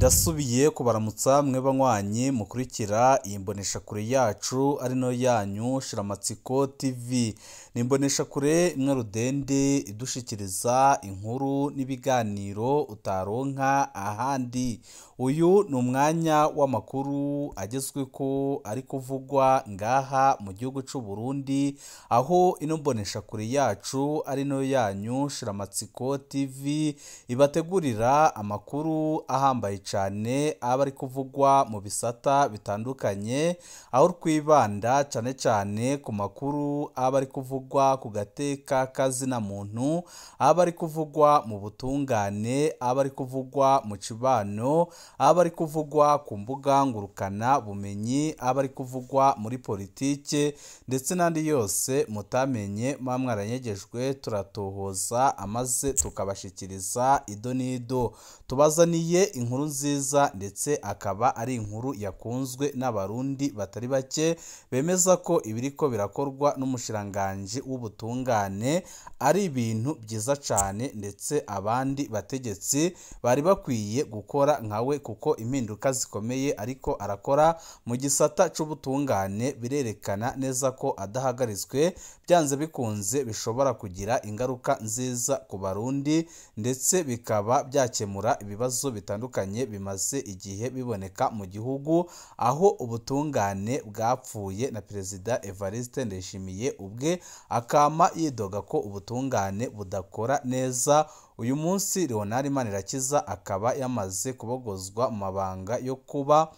Ndasubiye kubaramutsa mwe banywanyi mukurikira iyi mboneshakure yacu ari no yanyu Shiramatsiko TV. Ni imboneshakure imwe rudende idushikiriza inkuru n'ibiganiro utaronka ahandi. Uyu ni umwanya w'amakuru agezweko ari kuvugwa ngaha mu gihugu c'u Burundi, aho ino mboneshakure yacu ari no yanyu Shiramatsiko TV ibategurira amakuru ahambaye cyane aba ari kuvugwa mu bisata bitandukanye, aho twibanda cyane cyane ku makuru aba ari kuvugwa ku gateka kazina muntu, aba ari kuvugwa mu butungane, aba ari kuvugwa mu cibano, aba ari kuvugwa ku mbuga ngurukana bumenyi, aba ari kuvugwa muri politike ndetse n'andi yose mutamenye muba mwaranyegejwe, turatohoza amaze tukabashikiriza ido n'ido. Tubazaniye inkuru nziza ndetse akaba ari inkuru yakunzwe n'abarundi batari bake bemeza ko ibiriko birakorwa n'umushiranganji w'ubutungane ari ibintu byiza cyane, ndetse abandi bategetsi bari bakwiye gukora nkawe kuko impinduka zikomeye ariko arakora mu gisata c'ubutungane birerekana neza ko adahagaritswe byanze bikunze bishobora kugira ingaruka nziza ku barundi, ndetse bikaba byakemura ibibazo bitandukanye bimaze igihe biboneka mu gihugu, aho ubutungane bwapfuye na Perezida Evariste Ndayishimiye ubwe akama yidoga ko ubutungane budakora neza. Uyu munsi Leonard Manirakiza akaba yamaze kubogozwa mu mabanga yo kuba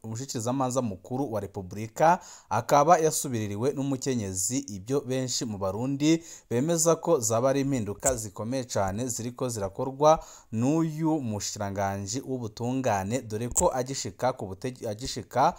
umushikirizamanza mukuru wa Repubulika, akaba yasubiririwe n'umukenyezi. Ibyo benshi mu barundi bemeza ko zaba ari impinduka zikomeye cyane ziriko zirakorwa n'uyu mushikiranganji w'ubutungane, dore ko agishika ku agishika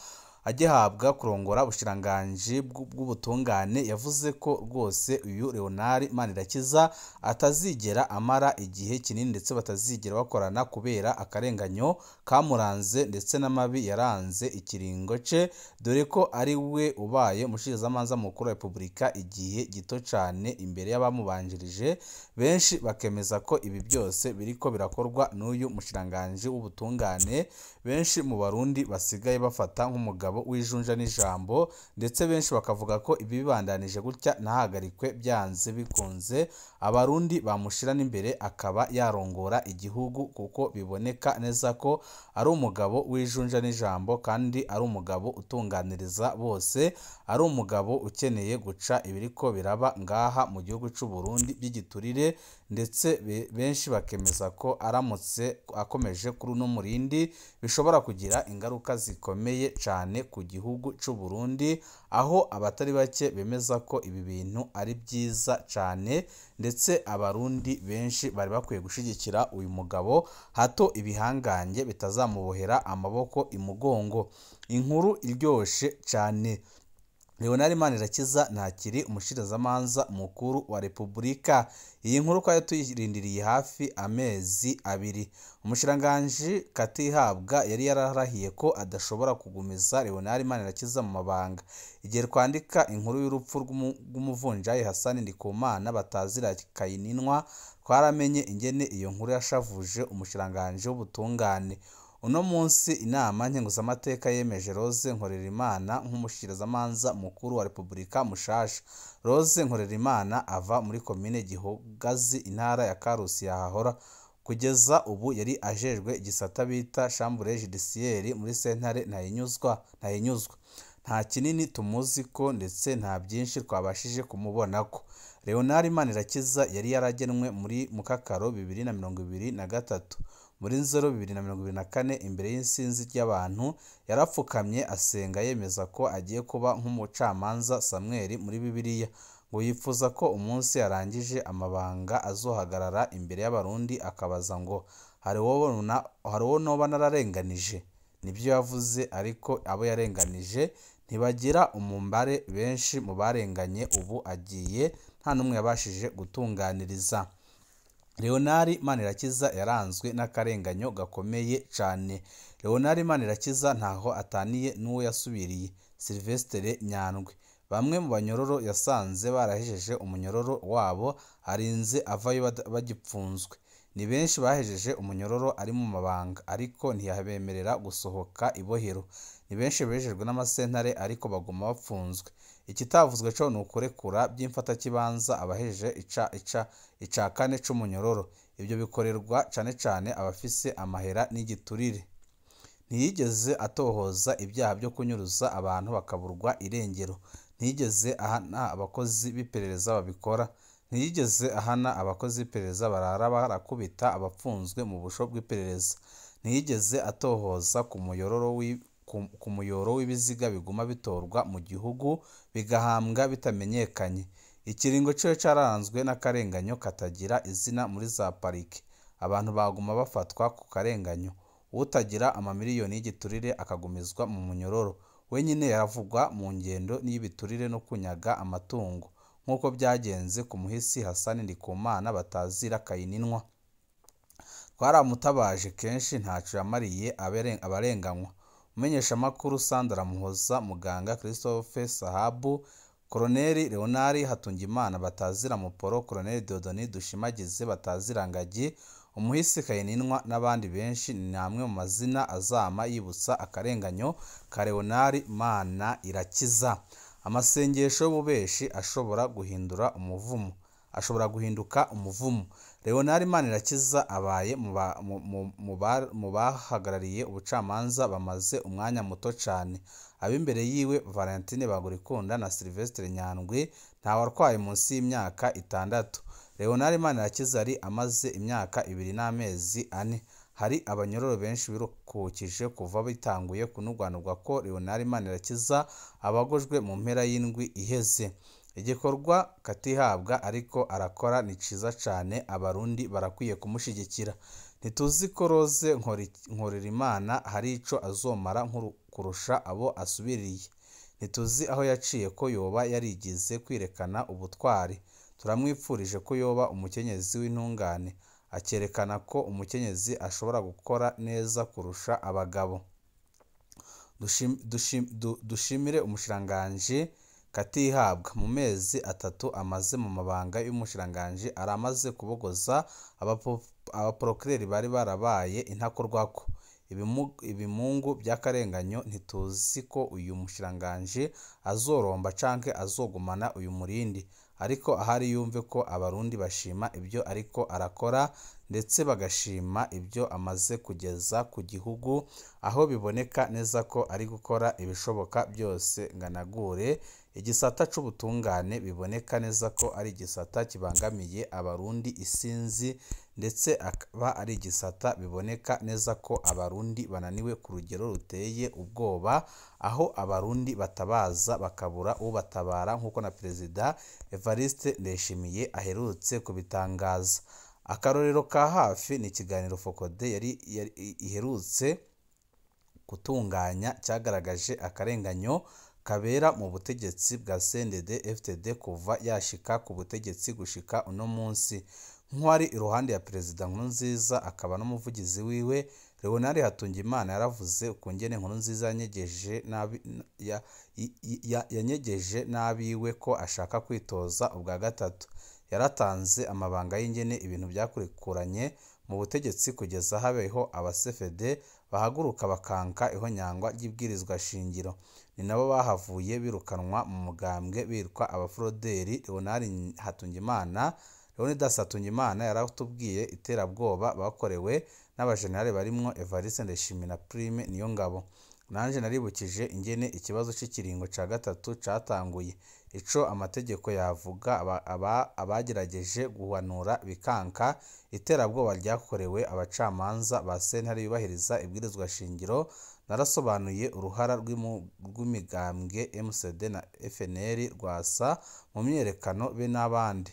agihabwa kurongora ubushikiranganji bw'ubutungane yavuze ko rwose uyu Leonard Manirakiza atazigera amara igihe kinini ndetse batazigera bakorana kubera akarenganyo kamuranze ndetse n'amabi yaranze ikiringo ce, dore ko ari we ubaye umushikirizamanza mukuru wa Repubulika igihe gito cyane imbere y'abamubanjirije. Benshi bakemeza ko ibi byose biriko birakorwa n'uyu mushikiranganji w'ubutungane benshi mu barundi basigaye bafata nk'umugabo w'ijunja n'ijambo, ndetse benshi bakavuga ko ibi bibandanije gutya ntahagarikwe byanze bikunze abarundi bamushira n'imbere akaba yarongora igihugu, kuko biboneka neza ko ari umugabo w'ijunja n'ijambo kandi ari umugabo utunganiriza bose, ari umugabo ukeneye guca ibiriko biraba ngaha mu gihugu c'u Burundi by'igiturire, ndetse benshi bakemeza ko aramutse akomeje kuri uno murindi bishobora kugira ingaruka zikomeye cyane ku gihugu c'u Burundi, aho abatari bake bemeza ko ibi bintu ari byiza cyane ndetse abarundi benshi bari bakwiye gushigikira uyu mugabo hato ibihangange bitazamubohera amaboko imugongo. Inkuru iryoshe cyane. Leonard Manirakiza ntakiri umushikirizamanza mukuru wa Repubulika. Iyi nkuru kwayo tuyirindiriye hafi amezi abiri. Umushikiranganji Katihabwa yari yararahiye ko adashobora kugumiza Leonard Manirakiza mu mabanga. Igihe twandika inkuru y'urupfu rw'umuvunjayi Hassan Ndikumana batazira Kayininwa, twaramenye ingene iyo nkuru yashavuje umushikiranganji w'ubutungane. Uno munsi inama nkenguzamateka yemeje Rose Nkorerimana nk'umushikirizamanza mukuru wa Repubulika mushasha. Rose Nkorerimana ava muri komine Gihogazi intara ya Karusi yahahora. Kugeza ubu yari ajejwe igisata bita Chambre Judiciaire muri sentare Ntahinyuzwa. Nta kinini tumuzi ko ndetse nta byinshi twabashije kumubonako. Leonard Manirakiza yari yaragenwe muri Mukakaro 2023. Muri Nzero 2024 imbere y'insinzi ry'abantu yarapfukamye asenga yemeza ko agiye kuba nk'umucamanza Samuel muri Bibiliya, ngo yifuza ko umunsi yarangije amabanga azohagarara imbere y'abarundi akabaza ngo hari uwo noba nararenganije. Nibyo yavuze, ariko abo yarenganije ntibagira umumbare, benshi mu barenganye ubu agiye nta n'umwe yabashije gutunganiriza. Leonard Manirakiza yaranzwe n'akarenganyo gakomeye cyane. Leonard Manirakiza ntaho ataniye n'uwo yasubiriye Sylvestre Nyandwi. Bamwe mu banyororo yasanze barahejeje umunyororo wabo arinze avayo bagipfunzwe. Ni benshi bahejeje umunyororo ari mu mabanga, ariko ntiyabemerera gusohoka ibohero. Ni benshi bejejwe n'amasentare ariko baguma bapfunzwe. Ikitavuzwe co ni ukurekura by'imfatakibanza abahejeje ica kane c'umunyororo. Ibyo bikorerwa cane cane abafise amahera n'igiturire. Ntiyigeze atohoza ibyaha byo kunyuruza abantu bakaburwa irengero. Ntiyigeze ahana abakozi b'iperereza babikora. Ntiyigeze ahana abakozi b'iperereza barara barakubita abapfunzwe mu busho bw'iperereza. Ntiyigeze atohoza ku muyoro w'ibiziga biguma bitorwa mu gihugu bigahambwa bitamenyekanye. Ikiringo ciwe cararanzwe n'akarenganyo katagira izina muri za parike. Abantu baguma bafatwa ku karenganyo. Utagira amamiliyoni y'igiturire akagumizwa mu munyororo. Wenyine yaravugwa mu ngendo y'ibiturire no kunyaga amatungo, nk'uko byagenze ku muhisi Hasani Ndikumana batazira Kayininwa. Twaramutabaje kenshi ntaco yamariye abarenganywa. Umumenyeshamakuru Sandra Muhoza, muganga Christophe Sahabu, Koloneli Leonard Hatungimana batazira Muporo, Koloneli Dieudonné Dushimagize batazira Ngagi, umuhisi Kayininwa n'abandi benshi ni amwe mu mazina azama yibutsa akarenganyo ka Leonard Manirakiza. Amasengesho y'ububeshi ashobora guhindura umuvumo, ashobora guhinduka umuvumo. Leonard Manirakiza abaye mu bahagarariye ubucamanza bamaze umwanya muto cane. Ab'imbere yiwe Valentine Bagorikunda na Sylvestre Nyandwi ntawarwaye munsi y'imyaka 6. Leonard Manirakiza yari amaze imyaka 2 n'amezi 4. Hari abanyororo benshi birukukije kuva bitanguye kunugwanugwa ko Leonard Manirakiza abagojwe mu mpera y'indwi iheze. Igikorwa katihabwa ariko arakora ni ciza cane, abarundi barakwiye kumushigikira. Ntituzi ko Rose Nkorerimana hari ico azomara kurusha abo asubiriye. Ntituzi aho yaciye ko yoba yarigize kwirekana ubutwari. Turamwipfurije ko yoba umukenyezi w'intungane, akerekana ko umukenyezi ashobora gukora neza kurusha abagabo. Dushimire umushikiranganji Katihabwa. Mu mezi 3 amaze mu mabanga y'umushikiranganji aramaze kubogoza abaprokireri bari barabaye intakorwako. Ibimungu by'akarenganyo. Ntituzi ko uyu mushikiranganji azoromba canke azogumana uyu murindi, ariko ahari yumve ko abarundi bashima ibyo ariko arakora, ndetse bagashima ibyo amaze kugeza ku gihugu, aho biboneka neza ko ari gukora ibishoboka byose nganagure igisata c'ubutungane. Biboneka neza ko ari igisata kibangamiye abarundi isinzi, ndetse akaba ari igisata biboneka neza ko abarundi bananiwe ku rugero ruteye ubwoba, aho abarundi batabaza bakabura ubatabara, nk'uko na Perezida Evariste Ndayishimiye aherutse kubitangaza. Akarorero ka hafi ni ikiganiro Fokode yari iherutse gutunganya cyagaragaje akarenganyo kabera mu butegetsi bwa CNDD-FDD kuva yashika ku butegetsi gushika uno munsi. Nk'uwari iruhande ya Perezida Nkurunziza akaba n'umuvugizi wiwe, Leonard Hatungimana yaravuze ukungene Nkurunziza yanyegeje n'abiwe ko ashaka kwitoza ubwa gatatu. Yaratanze amabanga y'ingene ibintu byakurikuranye mu butegetsi kugeza habeho abasefede bahaguruka bakanka ihonyangwa ry'ibwirizwa shingiro. Ni nabo bahavuye birukanwa mu mugambwe bitwa abafroderi. Leonard Hatungimana, Leonidas Hatungimana yaratubwiye iterabwoba bakorewe n'abajenerali barimwo Evariste Ndayishimiye na Prime Niyongabo. Nanje naribukije ingene ikibazo c'ikiringo ca gatatu catanguye, ico amategeko yavuga abagerageje guhanura bikanka, iterabwoba ryakorewe abacamanza ba sentare yubahiriza ibwirizwa shingiro. Narasobanuye uruhara rw'imigambwe MCD na FNL Rwasa mu myiyerekano be n'abandi.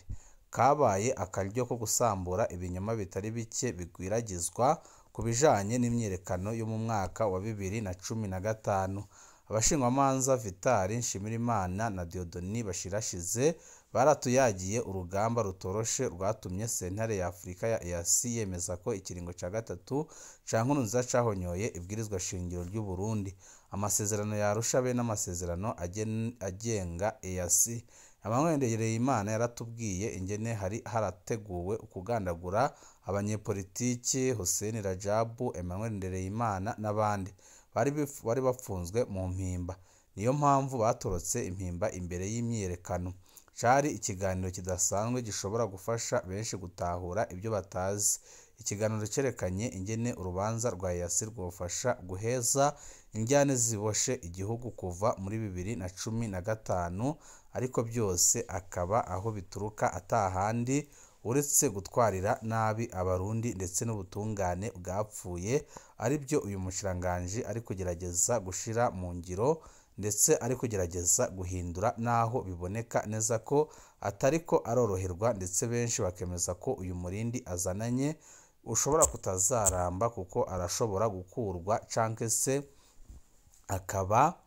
Kabaye akaryo ko gusambura ibinyoma bitari bike bigwiragizwa ku bijanye n'imyiyerekano yo mu mwaka wa 2015. Abashingwamanza Vital Nshimirimana na Dieudonné Bashirashize baratuyagiye urugamba rutoroshe rwatumye sentare ya Afurika ya EAC yemeza ko ikiringo ca gatatu ca Nkurunziza cahonyoye ibwirizwa shingiro ry'u Burundi, amasezerano ya Arusha be n'amasezerano agenga EAC. Emmanuel Ndereyimana yaratubwiye ingene hari harateguwe ukugandagura abanyepolitiki Hussein Rajabu, Emmanuel Ndereyimana n'abandi bari bapfunzwe mu mpimba. Niyo mpamvu batorotse impimba imbere y'imyiyerekano. Cari ikiganiro kidasanzwe gishobora gufasha benshi gutahura ibyo batazi. Ikiganiro cerekanye ingene urubanza rwa EAC rwofasha guheza indyane ziboshe igihugu kuva muri 2015, ariko byose akaba aho bituruka atahandi uretse gutwarira nabi abarundi ndetse n'ubutungane bwapfuye, aribyo uyu mushikiranganji ari kugerageza gushira mu ngiro ndetse ari kugerageza guhindura, naho biboneka neza ko atariko aroroherwa, ndetse benshi bakemeza ko uyu murindi azananye ushobora kutazaramba kuko arashobora gukurwa canke se akaba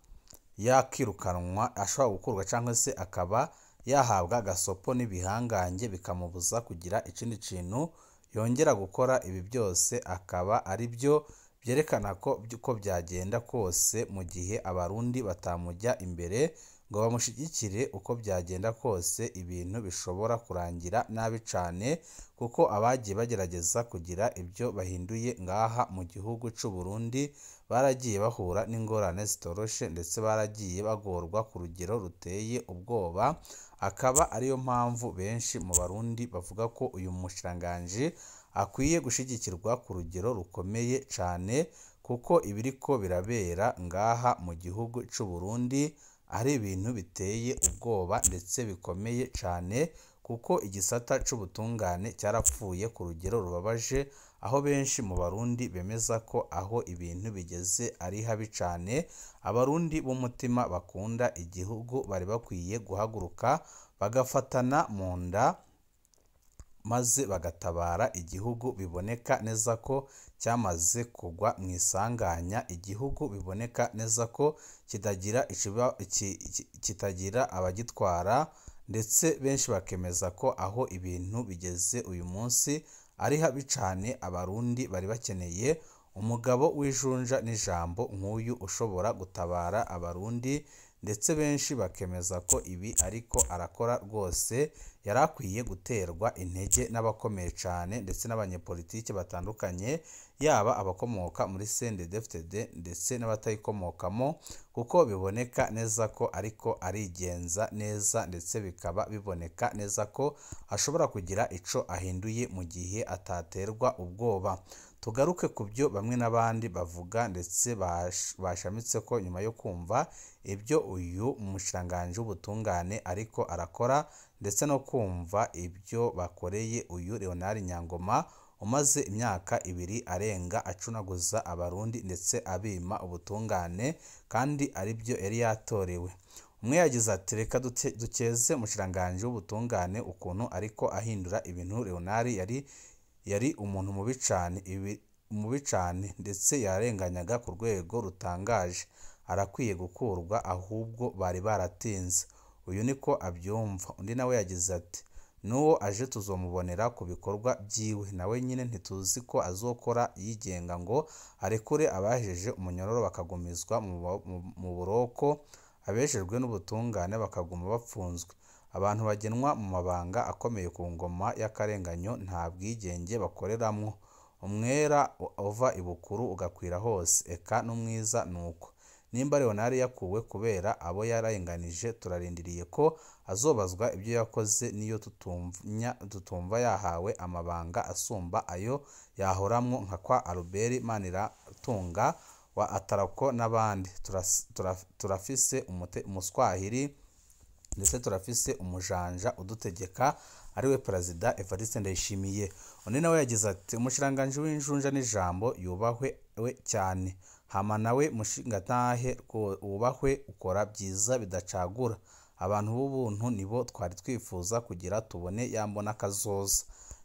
yakirukanwa, ashobora gukurwa canke se akaba yahabwa agasopo n'ibihangange bikamubuza kugira ikindi kintu yongera gukora. Ibi byose akaba ari byo byerekana ko uko byagenda kose mu gihe abarundi batamujya imbere ngo bamushigikire, uko byagenda kose ibintu bishobora kurangira nabi cane, kuko abagiye bagerageza kugira ibyo bahinduye ngaha mu gihugu c'u Burundi baragiye bahura n'ingorane zitoroshe, ndetse baragiye bagorwa ku rugero ruteye ubwoba. Akaba ariyo mpamvu benshi mu barundi bavuga ko uyu mushikiranganji akwiye gushigikirwa ku rugero rukomeye cane, kuko ibiriko birabera ngaha mu gihugu c'u Burundi ari ibintu biteye ubwoba ndetse bikomeye cane, kuko igisata c'ubutungane cyarapfuye ku rugero rubabaje, aho benshi mu barundi bemeza ko aho ibintu bigeze ari habi cane. Abarundi b'umutima bakunda igihugu bari bakwiye guhaguruka bagafatana mu nda maze bagatabara igihugu biboneka neza ko cyamaze kugwa mu isanganya, igihugu biboneka neza ko kitagira abagitwara, ndetse benshi bakemeza ko aho ibintu bigeze uyu munsi ari habi cane. Abarundi bari bakeneye umugabo w'ijunja n'ijambo nk'uyu ushobora gutabara abarundi, ndetse benshi bakemeza ko ibi ariko arakora rwose yari akwiye guterwa intege n'abakomeye cane ndetse n'abanyepolitiki batandukanye, yaba abakomoka muri CNDD-FDD ndetse n'abatayikomokamo, kuko biboneka neza ko ariko arigenza neza, ndetse bikaba biboneka neza ko ashobora kugira ico ahinduye mu gihe ataterwa ubwoba. Tugaruke ku byo bamwe n'abandi bavuga ndetse bashamitse ko nyuma yo kumva ibyo uyu mushikiranganji w'ubutungane ariko arakora, ndetse no kumva ibyo bakoreye uyu Leonard Nyangoma umaze imyaka 2 arenga acunaguza abarundi ndetse abima ubutungane kandi aribyo yari yatorewe. Umwe yagize ati: reka dukeze umushikiranganji w'ubutungane ukuntu ariko ahindura ibintu. Leonard yari umuntu mubi cane ndetse yarenganyaga ku rwego rutangaje, arakwiye gukurwa ahubwo bari baratinze. Uyu niko abyumva. Undi nawe yagize ati: n'uwo aje tuzomubonera ku bikorwa byiwe, nawe nyine ntituzi ko azokora yigenga ngo arekure abahejeje umunyororo bakagumizwa mu buroko, abeshejwe n'ubutungane bakaguma bapfunzwe. Abantu bagenwa mu mabanga akomeye ku ngoma y'akarenganyo nta bwigenge bakoreramwo. Umwera uva ibukuru ugakwira hose, eka n'umwiza nuko. Nimba Leonard yakuwe kubera abo yarenganije, turarindiriye ko azobazwa ibyo yakoze, niyo tutumva yahawe amabanga asumba ayo yahoramwo nka kwa Albert Maniratunga wa Atarako n'abandi. Turafise umuswahili ndetse turafise umujanja udutegeka ariwe Perezida Evariste Ndayishimiye. Undi nawe yagize ati: umushikiranganji w'injunja n'ijambo yubahwe we cyane, hama nawe mushingantahe wubahwe, ukora byiza bidacagura. Abantu b'ubuntu nibo twari twifuza kugira tubone yambona kazoza.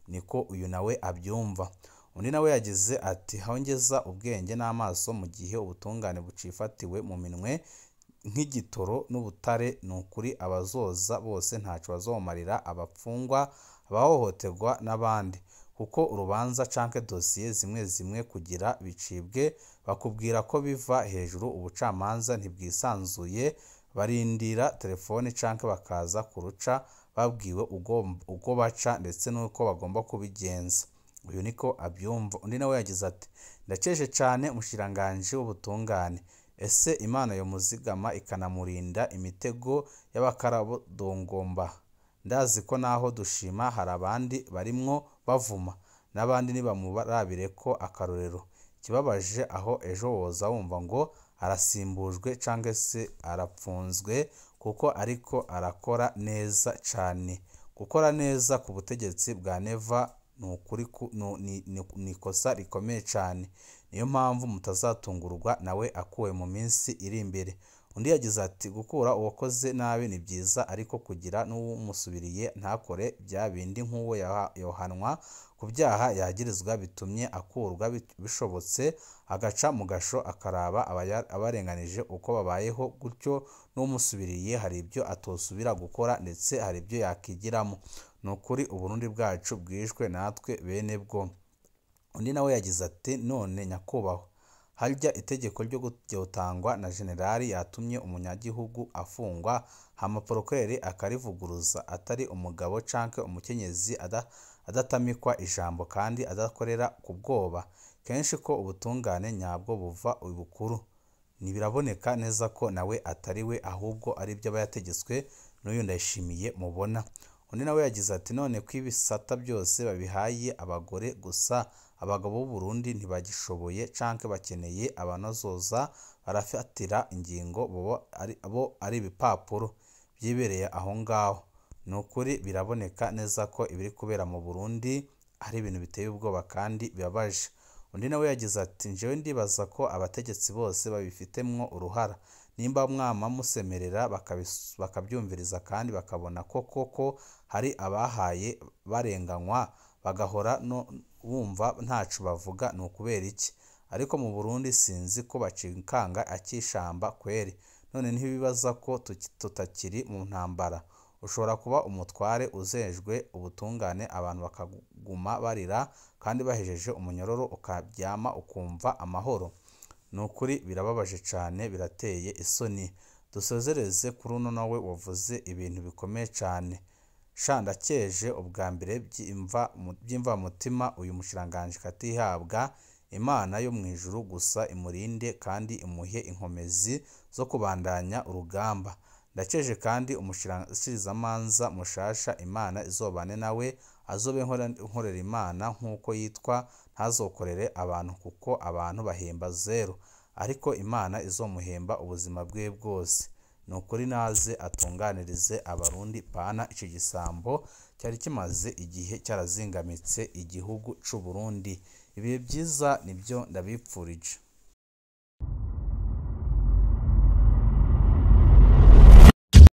Niko uyu nawe abyumva. Undi nawe yagize ati: hongeza ubwenge n'amaso mu gihe ubutungane bucifatiwe mu minwe nk'igitoro n'ubutare. Ni ukuri abazoza bose ntaco bazomarira abapfungwa, abahohoterwa n'abandi, kuko urubanza canke dosiye zimwe zimwe kugira bicibwe bakubwira ko biva hejuru, ubucamanza ntibwisanzuye, Barindira telefone canke bakaza kuruca babwiwe uko baca ndetse n'uko bagomba kubigenza. Uyu niko abyumva. Undi nawe yagize ati ndaceje cane umushikiranganji w'ubutungane. Ese Imana yomuzigama ikanamurinda imitego y'abakarabodongomba. Ndazi ko naho dushima hari abandi barimwo bavuma, n'abandi nibamurabireko akarorero. Ikibabaje aho ejo woza wumva ngo arasimbujwe canke se arapfunzwe kuko ariko arakora neza cane. Gukora neza ku butegetsi bwa Neva ni ikosa rikomeye cane. Niyo mpamvu mutazatungurwa nawe akuwe mu minsi iri imbere. Undi yagize ati gukura uwakoze nabi ni byiza, ariko kugira n'uwumusubiriye ntakore bya bindi nk'uwo yohanwa ku byaha yagirizwa bitumye akurwa, bishobotse agaca mu gasho akaraba abarenganije uko babayeho, gutyo n'umusubiriye hari ibyo atosubira gukora ndetse hari ibyo yakigiramo. Ni ukuri Uburundi bwacu bwishwe natwe bene bwo. Undi nawe yagize ati none nyakubahwa, harya itegeko ryo gutangwa na generali yatumye umunyagihugu afungwa hama procureur akarivuguruza atari umugabo canke umukenyezi adatamikwa ijambo kandi adakorera ku bwoba. Kenshi ko ubutungane nyabwo buva ibukuru. Ntibiraboneka neza ko nawe atari we ahubwo ari ibyo aba yategetswe n'uyu Ndayishimiye mubona. Undi nawe yagize ati none ko ibisata byose babihaye abagore gusa, abagabo b'u Burundi ntibagishoboye canke bakeneye abanozoza barafatira ingingo bo ari ibipapuro byibereye aho ngaho. Ni ukuri biraboneka neza ko ibiri kubera mu Burundi ari ibintu biteye ubwoba kandi bibabaje. Undi nawe yagize ati njewe ndibaza ko abategetsi bose babifitemwo uruhara. Nimba mwama musemerera bakabyumviriza kandi bakabona ko koko hari abahaye barenganywa bagahora no bumva ntaco bavuga, ni ukubera iki? Ariko mu Burundi sinzi ko bacikanga akishamba kweri. None ntibibaza ko tutakiri mu ntambara. Ushobora kuba umutware uzejwe ubutungane abantu bakaguma barira kandi bahejeje umunyororo ukaryama ukumva amahoro. Ni ukuri birababaje cane, birateye isoni. Dusozereze kuri uno nawe wavuze ibintu bikomeye cane. Sha ndakeje ubwa mbere by'imvamutima uyu mushikiranganji Katihabwa. Imana yo mu ijuru gusa imurinde kandi imuhe inkomezi zo kubandanya urugamba. Ndakeje kandi umushikirizamanza mushasha, Imana izobane nawe, azobe nkorera Imana nk'uko yitwa, ntazokorere abantu kuko abantu bahemba zero, ariko Imana izomuhemba ubuzima bwe bwose. Ni ukuri naze atunganirize Abarundi pana ico gisambo cyari kimaze igihe cyarazingamitse igihugu c'u Burundi. Ibihe byiza nibyo ndabipfurije.